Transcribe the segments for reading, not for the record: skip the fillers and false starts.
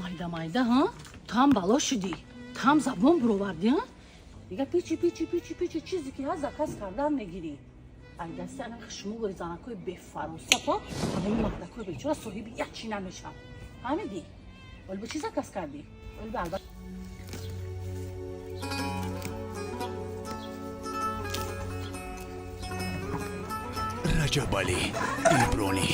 Майда майда, ҳа? Ту ҳам бало шудӣ. Ту ҳам забон буровардӣ, ҳа? Дига пичи пичи пичи пичи чизе ки ҳаст заказ кардан мегирӣ. Ай дасти ана шумо бори занакҳои бефаросат, ҳа? Ҳамони мардакҳои бечора соҳиби як чӣ намешаванд. Фаҳмидӣ? Вале бо чӣ заказ кардӣ? Вале ба албатта Раҷабалӣ Ибронӣ.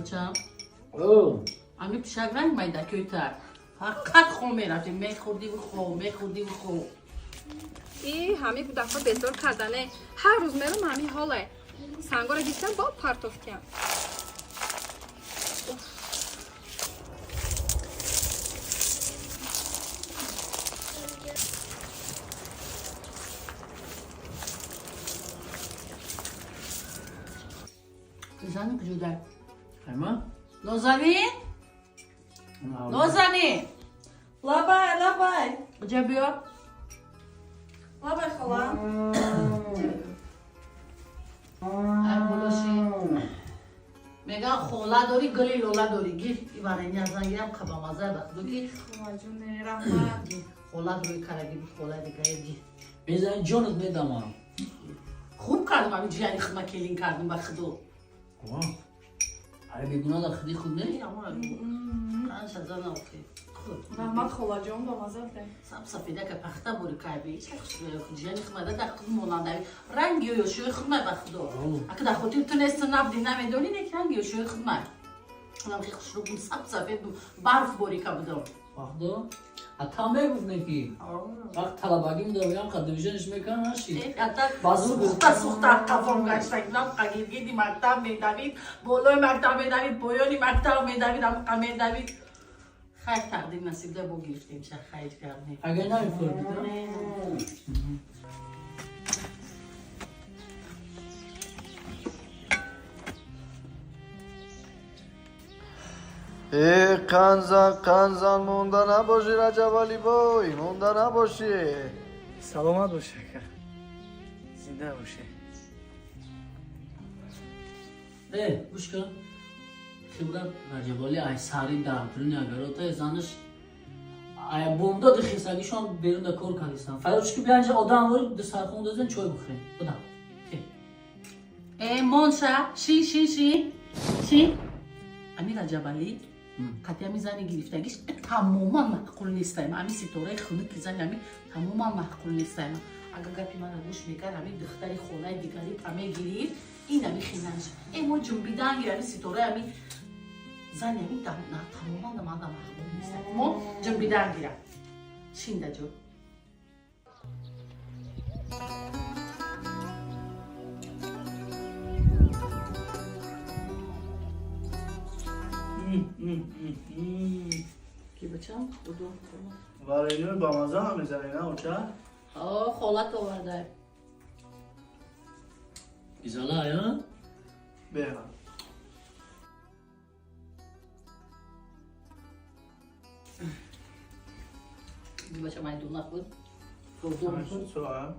Бачам, О, ами пишак ранг майда кӯйтар. Фақат хом мерафтем, мехӯрдиву хом, мехӯрдиву хом. И ҳами кӯдакҳо безор кардане. Ҳар рӯз мерам, ҳами ҳоле. Сангора гирифтам, бо партофтиям. Зани куҷодай? Хайма? Нозанин? Нозанин! Лабай, лабай. Куҷа биё? Лабай, хола. Ай болоши. Меган хола дорӣ, гули лола дорӣ. Гир, и варенья аз гирам қабамаза ба худо ки Холаҷоне, раҳмат. Хола рӯи караги буд, хола дигае гир. Безани ҷонат медамам. Хуб кардам, ами ҷияни худма келин кардам ба худо. Аре бегуна дар худи худ не? Анша зана охи. Худ. Раҳмат, холаҷон, ба маза буде. Саб сафеда ка пахта бори кайби. Ҷияни худма да дар худ монандави. Ранги ёшӯи худма ба худо. Ака дар хотир ту нест, набди намедонӣ, не ки ранги ёшӯи худма. Худам хеле хушрӯ бум, саб сафед бум, барф борика будам. Вахдо? А та мегуфт не ки вақт талабагӣ медавиям қаддивижанш мекард наши. Сухта сухта қафом гаштагинам қагиргиди мактаб медавид, болои мактаб медавид, поёни мактаб медавид, амқа медавид. Хайр, тақдир насибда бо гирифтем ша, хайр кардем. Агар намефурдид. Э, қанзан, қанзан, монда набошӣ, Раҷабалӣ бой, монда набошӣ. Саломат бошӣ, ака, зинда бошӣ. Э, гӯш кун. Хибра Раҷабалӣ ай сари дар дуруни агарота занаш ай бомдоди хисагишон берун да кор кардистан. Фарёд ки биянҷа одам вори дастархон дозен, чой бихӯрем. Будам. Э, монша, шин, шин, шин, шин. Ами Раҷабалӣ қати ами зани гирифтагиш тамоман маъқул нестаем. Ами ситораи хунуки зани ами тамоман маъқул нестаем. Агар гапи мана гӯш мекард, ами духтари хонаи дигари та мегирифт, ин ами хинаш. Э, мо ҷунбидан гир, ами ситораи ами зани ами тамоман манда маъқул нестаем. Мо ҷунбидан гира. Шин даҷо. Ки бачам? Худо. Вареньои бамаза ҳам мезанӣ, на, оча? О, холат оварда. Изала, а? Беҳа. Бача майдуна худ. Худо. Соат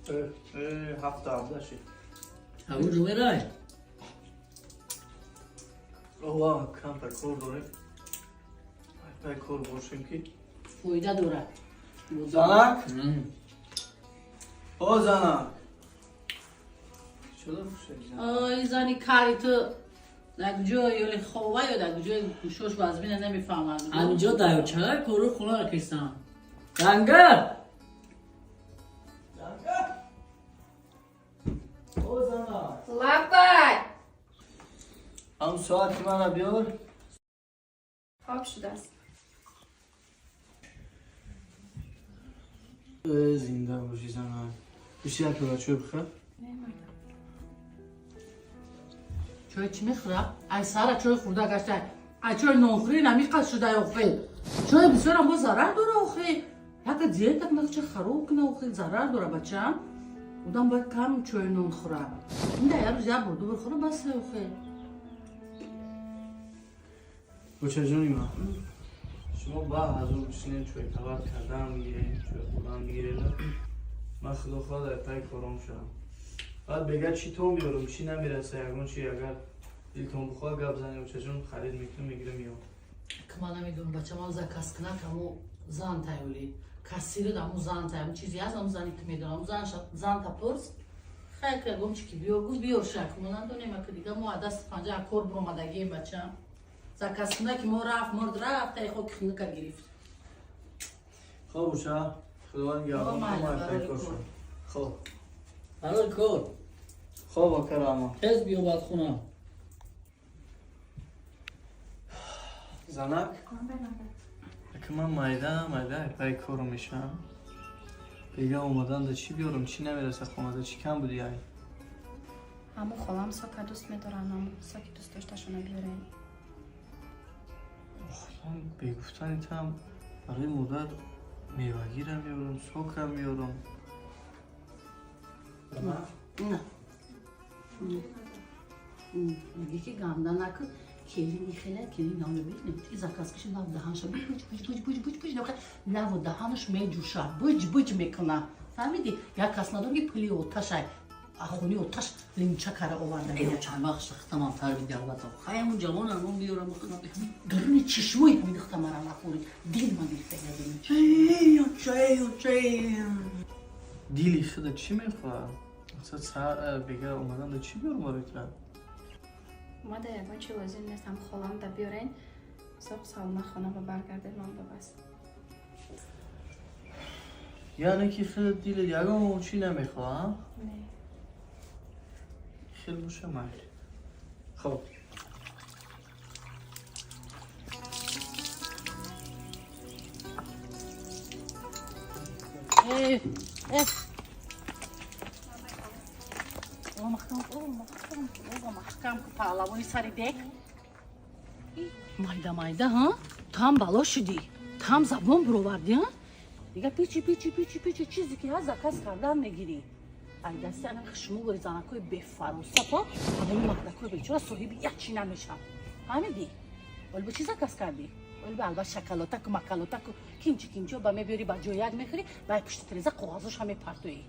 7:17 шид. Ҳаву ҷумерай. Ова, камтар кор дорем, ай кор бошем ки Фоида дорад. Занак, о занак, чудо хушед. Ой, зани кари ту дар ҷой ё хова ё дар ҷои гӯшош вазмина намефаҳмам. Ҳаминҷо даёчага кору хона кистам. Дангар! О занак! Лабай. Ҳам соати мана биёр. Хоб шудааст. Э, зинда бошӣ, занак. Биши, як пиёла чой бихӯр. Чой чӣ мехӯра? Ай сара чой хӯрда гашта. Ай чой нонхӯрӣ намиқад шуда охе. Чой бисёрам бо зарар дора охе. Яка диета нақча хароб кина охе, зарар дора бачам. Одам бояд кам чой нон хӯра. Инда як рӯз як бор ду бор хӯра бас охе. Очаҷони ман, шумо ба ҳазур бишинед, чой талаб кардан мегирем, чой хӯрдан мегирем. Ман худо хоҳад дар пай кором шавам. Баъд бега чӣ тон биёрам, чӣ намераса, ягон чи агар дилтон бихоҳад гап занем, очаҷон, харид мекунам, мегирам меём. Ма намедонам, бача, ман заказ кунак ҳамо зан тайёли. Кассирит ҳамо зан тай, ҳамо чизе ҳаст, ҳамо зани ки медонам, ҳамо зан зан та пурс. Хай ка ягон чи ки биёр, гуфт биёр шак. Мо надонем, ака дига мо аз дасти панҷа кор биромадагием, бача. Заказ кунак мо рафт, морд рафт, тай хоки хунука гирифт. Хоб оча, худованд нигаҳбон, майли, мо пай барои кор кор. шавам. Хоб. Барои кор. Хоб, ака Раҳмон. Тез биё баъд хона. Занак, ака ман майда майда пай кору мешавам. Бега омадан да чӣ биёрам, чӣ намераса, хонада чӣ кам буди ай? Ҳамун холам сока дӯст медоранд, ҳамун соки дӯст дошташона биёрем. Ман бегуфтани там барои модар мевагирам меёрам, сокам меёрам. На. Меги ки ганда накун, келини хеле келин намебинем. И заказ киши лав даҳанша буч буч буч буч буч буч нахай лаву даҳанаш меҷӯша, буч буч мекуна. Фаҳмиди? Як кас надорам ки пули оташай. Ахони оташ линча кара оварда. Эй, чанд вақт шахтамам тарби давлата. Хай ҳамун ҷавонам, он биёрам бихӯрам. Даруни чишмои ҳамин духта мара нахӯри. Дил ма гирифта ядини. Дили худа чӣ мехоҳад? Мақсад саҳар бега омадан да чӣ биёрам барои ту? Ма да ягон чи лозим нест, ҳам холам да биёрен. Соқ салома хона ба баргардем, ман ба бас. Яъне ки худа дили ягон чӣ намехоҳад? Не. Хел боша, майли. Хоб. Э, э. О, маҳкам, о, маҳкам, о, маҳкам, паҳлавони сари дек. Майда, майда, ҳа? Ту ҳам бало шудӣ. Ту ҳам забон буровардӣ, ҳа? Дига пичи, пичи, пичи, пичи, чизе ки ҳаст заказ кардан мегирӣ. Ай дасти ана шумо занакҳои бефаросат, ҳа? Ҳамони мардакҳои бечора соҳиби як чи намешаванд. Фаҳмидӣ? Вале бо чӣ заказ кардӣ? Вале ба алба шоколатаку, макалотаку, кимчи кимчио ба мебиёрӣ, ба ҷои як мехӯрӣ, ба пушти тиреза коғазоша мепартоӣ.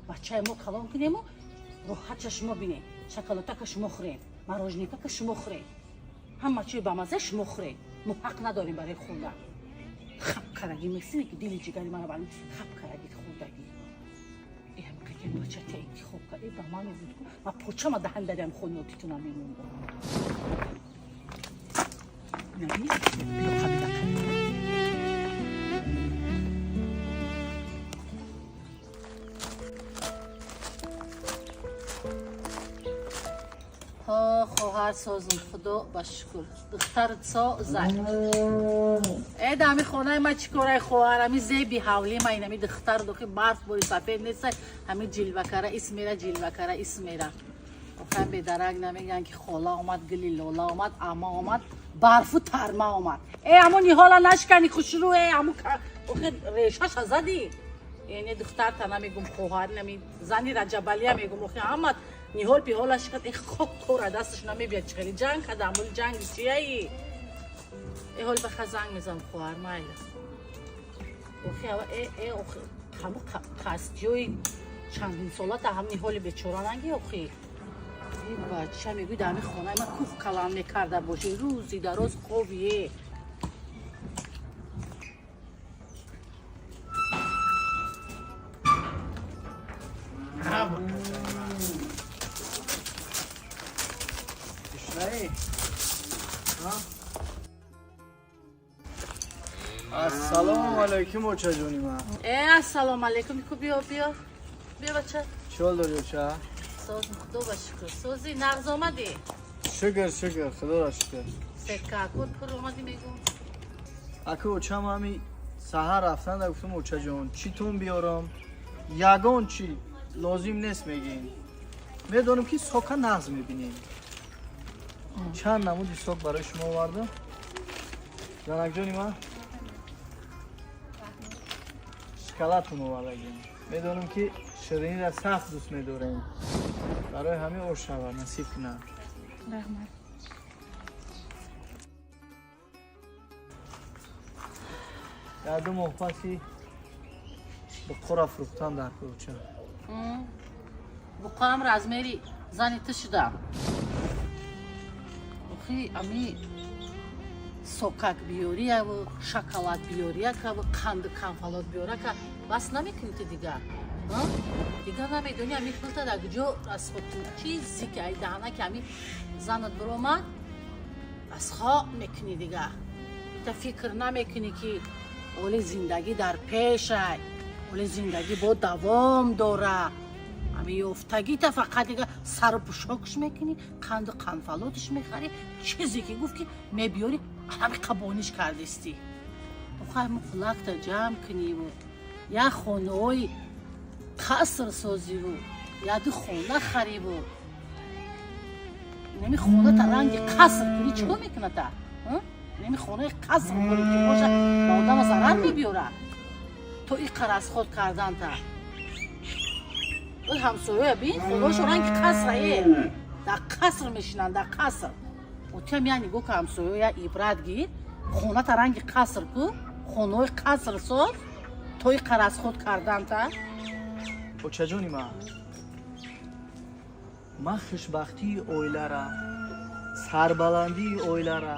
Бачаи мо калон кунему, роҳатша шумо бинед. Шоколатака шумо хӯред, мороженикака шумо хӯред. Ҳама чизи бамаза шумо хӯред. Мо ҳақ надорем барои хӯрдан. Хап карагӣ месине ки дили ҷигари мара барми хап карагӣ хӯрдагӣ. Э, ҳам қадар бача те интихоб кард, э, ба ман буд ку, ма почама даҳан дарям хониотитона мемондам. Наби, биё қабила кун. Ҳо, хоҳар созум, худо ба шукр. Духтарат созай. Э, дами хонаи ма чӣ корай хоҳар? Ҳами зеби ҳавли ма инами духтар дохи барф бори сафед нестай, ҳами ҷилвакара ис мера, ҷилвакара ис мера. Охай бедарак намегӯянд ки хола омад, гили лола омад, ама омад, барфу тарма омад. Э, ҳамо ниҳола нашкани хушрӯ, э, ҳамо охе решаша задӣ. Э, не духтарта намегум хоҳар, нами зани Раҷабалия мегум, охе ҳама ниҳол пиҳола шикат, э, хок кора дасташ намебияд, чӣ хеле ҷанг кардам, оли ҷанги чияи? Э, ҳол баха занг мезанам хоҳар, майла. Охе, ава, э, э, охе, ҳамо қасдиёи чандин солата ҳам ниҳоли бечора наги, охе. Э, бача мегӯй дар ҳамин хонаи ман кух калан мекарда бошӣ, рӯзи дароз хоби, э. Тушнаӣ? Ассалому алайкум, очаҷони ман. Э, ассалому алайкум, ку биё, биё. Биё бача. Чӣ ҳол дорӣ, оча? Созм, худо ба шукр. Сози нағз омадӣ? Шукр, шукр, худоро шукр. Секакур пур омадӣ мегӯм. Ака очам ҳами саҳар рафтан да гуфтам очаҷон, чӣ тон биёрам? Ягон чӣ лозим нест мегӯем. Медонам ки сока нағз мебинем. Чанд намуди сок барои шумо овардам. Занакҷони ман, Шоколадтон овардагим. Медонам, ки ширинира сахт дӯст медорем. Барои ҳамин ош шавад, насиб кунад. Раҳмат. Дар 2 моҳ паси буққора фурӯхтан дар кӯча. Буққаам размери зани ту шудам. Охи, ами сокак биёрияву шоколад биёриякаву қанду канфалот биёрака бас намекунӣ ту дигар. А? Дигар намедонӣ ами пулта дар куҷо расход кунӣ. Чизе ки ай даҳана ки ами занат биромад, расход мекунӣ дигар. Та фикр намекунӣ, ки оли зиндагӣ дар пешай, оли зиндагӣ бо давом дора. Ами ёфтагита фақат дига сару пӯшокш мекунӣ, қанду қанфалотш мехарӣ, чизе ки гуфт, ки мебиёрӣ, ҳами қабониш кардистӣ. Охай, муқлакта ҷамъ куниву як хонаҳои қаср созиву яду хона хариву инами хоната ранги қаср кунӣ, чӣ кор мекуната? Инами хонаи қаср кунӣ, ки боша, ба одама зарар мебиёра. То иқа расход карданта ой ҳамсоя бин, хонаошо ранги қасрае, дар қаср мешинанд, дар қаср. Отиам я нигоҳ ка, ҳамсоя, ибрат гир, хоната ранги қаср ку, хонаҳои қаср соз, то иқа расход карданта. Очаҷони ман, ман хушбахтии оилара, сарбаландии оилара,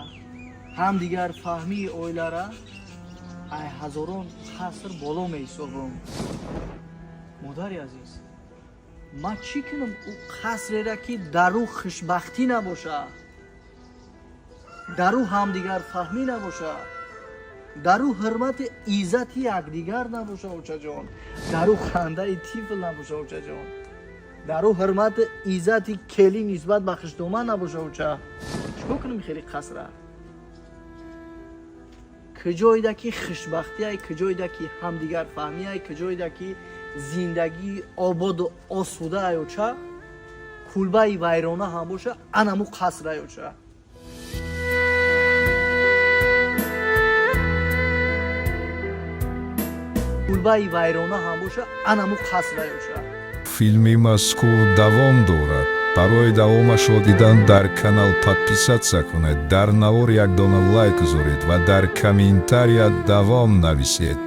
ҳамдигар фаҳмии оилара ай ҳазорон қаср боло меҳисобам. Модари азиз, ман чӣ кунам ӯ қасрера, ки дар ӯ хушбахтӣ набошад, дар ӯ ҳамдигарфаҳмӣ набошад, дар ӯ ҳурмати иззати якдигар набошад, очаҷон, дар ӯ хандаи тифл набошад, очаҷон, дар ӯ ҳурмати иззати келин нисбат ба хушдоман набошад, оча? Чикор кунем хеле қасра? Куҷоида ки хушбахтиай, куҷоида ки ҳамдигарфаҳмиай, куҷоида ки зиндагии ободу осудаай, оча, кулбаи вайрона ҳам боша, анаму қасрай, оча. Кулбаи вайрона ҳам боша, анаму қасрай, оча. Филми мазкур давом дорад. Барои давомашро дидан дар канал подписаться кунед, дар навор як дона лайк гузоред ва дар комментария давом нависед.